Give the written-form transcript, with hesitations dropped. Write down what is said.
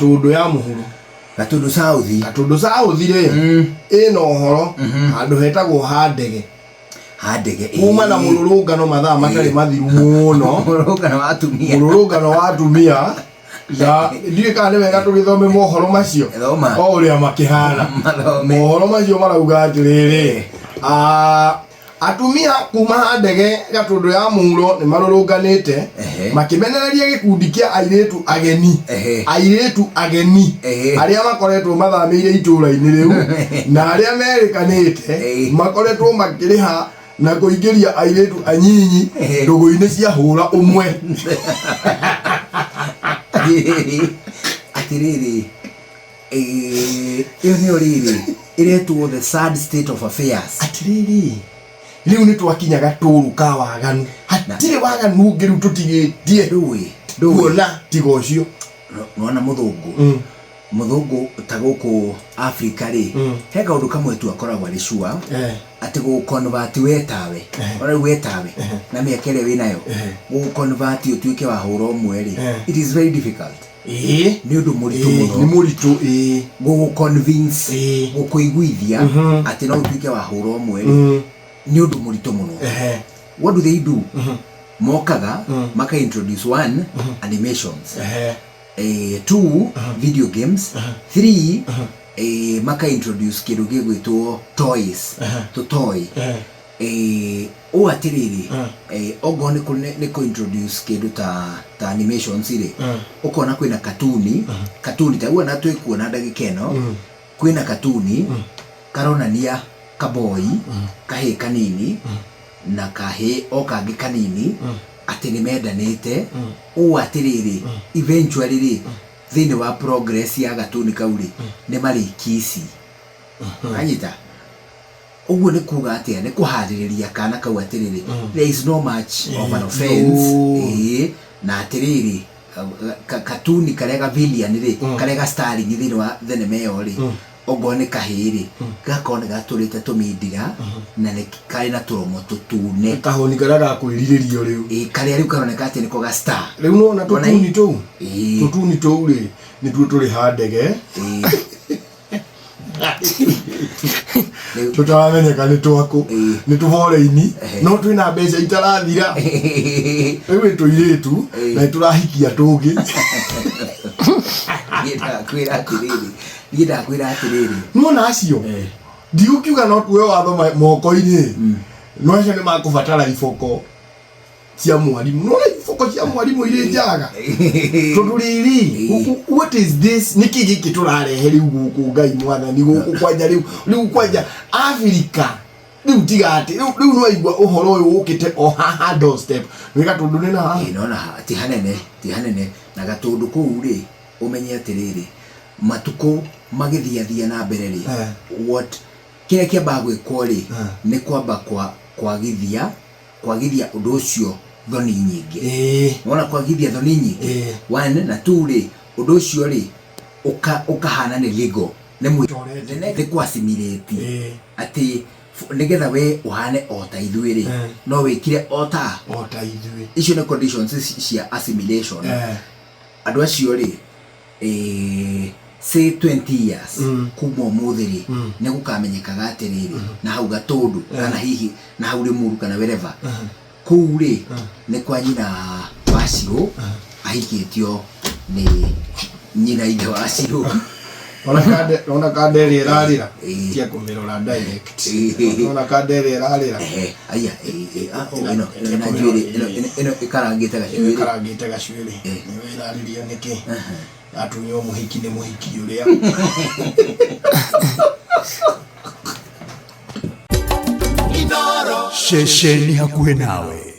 Tũndũ ya mũhuro. Gatũndũ South. Gatũndũ South rĩ, ĩna ũhoro handũ hetagwo ha ndege. Ha ndege. Kuma na mũrũrũngano mathaa matarĩ mathiru mũno. Mũrũrũngano wa atumia. Mũrũrũngano wa atumia. Na ndiũĩ kana nĩ wega tũgĩthome mohoro macio. Thoma. O ũrĩa makĩhana. Mathome. Mohoro macio marauga atĩrĩrĩ, ah, Atumia kuma ha ndege Gatũndũ ya mũhuro nĩ marũrũnganĩte makĩmenereria gĩkundi kĩa airĩtu ageni airĩtu ageni arĩa makoretwo mathamĩire itũũra-inĩ rĩu na arĩa merĩkanĩte makoretwo makĩrĩha na kũingĩria airĩtu anyinyi ndũgũ-inĩ cia hũra ũmwe. Atĩrĩrĩ, ĩyo nĩyo rĩrĩ ĩretwo the sad state of affairs. Atĩrĩrĩ, rĩu nĩ twakinya gatũrũ ka waganu, hatirĩ waganu ũngĩ rĩu tũtigĩtie ndũĩ ndũĩ kuona tiga ũcio. Nona mũthũngũ mũthũngũ ta gũkũ Afrika rĩ, he kaũndũ kamwe tu akoragwo arĩ sure atĩ gũ convert we tawe, ona rĩu we tawe na mĩaka ĩrĩa wĩnayo, gũ convert ũtuĩke wa hũra ũmwe rĩ, it is very difficult. Nĩ ũndũ mũritũ mũno. Nĩ mũritũ, ĩĩ. Gũgũ convince, gũkũiguithia atĩ no ũtuĩke wa hũra ũmwe rĩ, nĩ ũndũ mũritũ mũno. What do they do? Mokaga maka introduce one, animations, two, video games, three, maka introduce kĩndũ gĩgwĩtwo toys, tũtoy. Ũũ atĩrĩrĩ, ongorwo nĩ nĩ kũ introduce kĩndũ ta ta animations rĩ, ũkona kwĩna katuni, katuni ta rĩu ona twĩkuona ndagĩka ĩno, kwĩna katuni karonania kaboi, kahĩĩ kanini na kahĩĩ o kangĩ kanini atĩ nĩ mendanĩte, ũũ atĩrĩrĩ, eventually rĩ, thĩinĩ wa progress ya gatuni kau rĩ, nĩ marĩ kiss. Wanyita? Ũguo nĩ kuga atĩa? Nĩ kũharĩrĩria kana kau atĩrĩrĩ, there is no much of an offense. Ĩĩ, na atĩrĩrĩ, katuni karĩa ga villain rĩ, karĩa ga starring thĩinĩ wa thenema ĩyo rĩ, ongorwo nĩ kahĩĩ rĩ, gakorwo nĩ gatũrĩte tũmindira na nĩ karĩ na tũromo tũtune. Kahũni karĩa ga kwĩrirĩrio rĩu. Ĩĩ, karĩa rĩu karoneka atĩ nĩko ga star. Rĩu nĩwona tũtuni tũu? Tũtuni tũu rĩ, nĩtuo tũrĩ ha ndege. Tũtaramenyeka nĩ twaku, nĩ tũboreini, no twĩna mbeca itarathira. Rĩu nĩ tũirĩtu na nĩ tũrahikia tũngĩ. Niĩ ndakwĩra atĩrĩrĩ, niĩ ndakwĩra atĩrĩrĩ. Nĩwona acio, ndigũkiuga no tuoe watho moko-inĩ, no acio nĩ makũbatara iboko cia mwarimũ. Nĩwona iboko cia mwarimũ irĩ njaga, tondũ rĩrĩ, what is this? Nĩkĩ gĩkĩ tũrarehe rĩu gũkũ? Ngai mwathani, gũkũ kwanja rĩu, rĩu kwanja Afrika rĩu, tiga atĩ rĩu rĩu nĩwaigua ũhoro ũyũ ũkĩte o haha doorstep nĩ Gatũndũ nĩ na haha. Ĩĩ, nona ti hanene, ti hanene. Na Gatũndũ kũu rĩ, ũmenye atĩrĩrĩ, matukũ magĩthiathia na mbere rĩ, what kĩrĩa kĩambaga gwĩkwo rĩ, nĩ kwamba kwa kwagithia kwagithia ũndũ ũcio thoni nyingĩ. Wona kwagithia thoni nyingĩ, one na two rĩ, ũndũ ũcio rĩ, ũkahana nĩ legal, nĩ Torete. Nĩ kũ assimilate atĩ nĩgetha we ũhane o ta ithuĩ rĩ, no wĩkire o ta o ta ithuĩ. Icio nĩ conditions cia assimilation. Andũ acio rĩ, say 20 years kuma ũmũthĩ rĩ, nĩ gũkamenyekaga atĩrĩrĩ, na hau Gatũndũ kana hihi na hau Rĩmuru kana wherever kũu rĩ, nĩ kwa nyina wa Cirũ ahikĩtio nĩ nyina ithe wa Cirũ. Ona kande, ona kande ĩrĩa ĩrarĩra. Tia kũmĩrora direct. Ona kande ĩrĩa ĩrarĩra. Ehe, aya, ah, ĩno ĩno ĩna njuĩrĩ, ĩno ĩno ĩkarangĩte gacuĩrĩ. Ĩkarangĩte gacuĩrĩ. Nĩwe ĩrarĩria nĩkĩ? Yatunywo mũhiki nĩ mũhiki ũrĩa. Ceceni hakuhĩ nawe.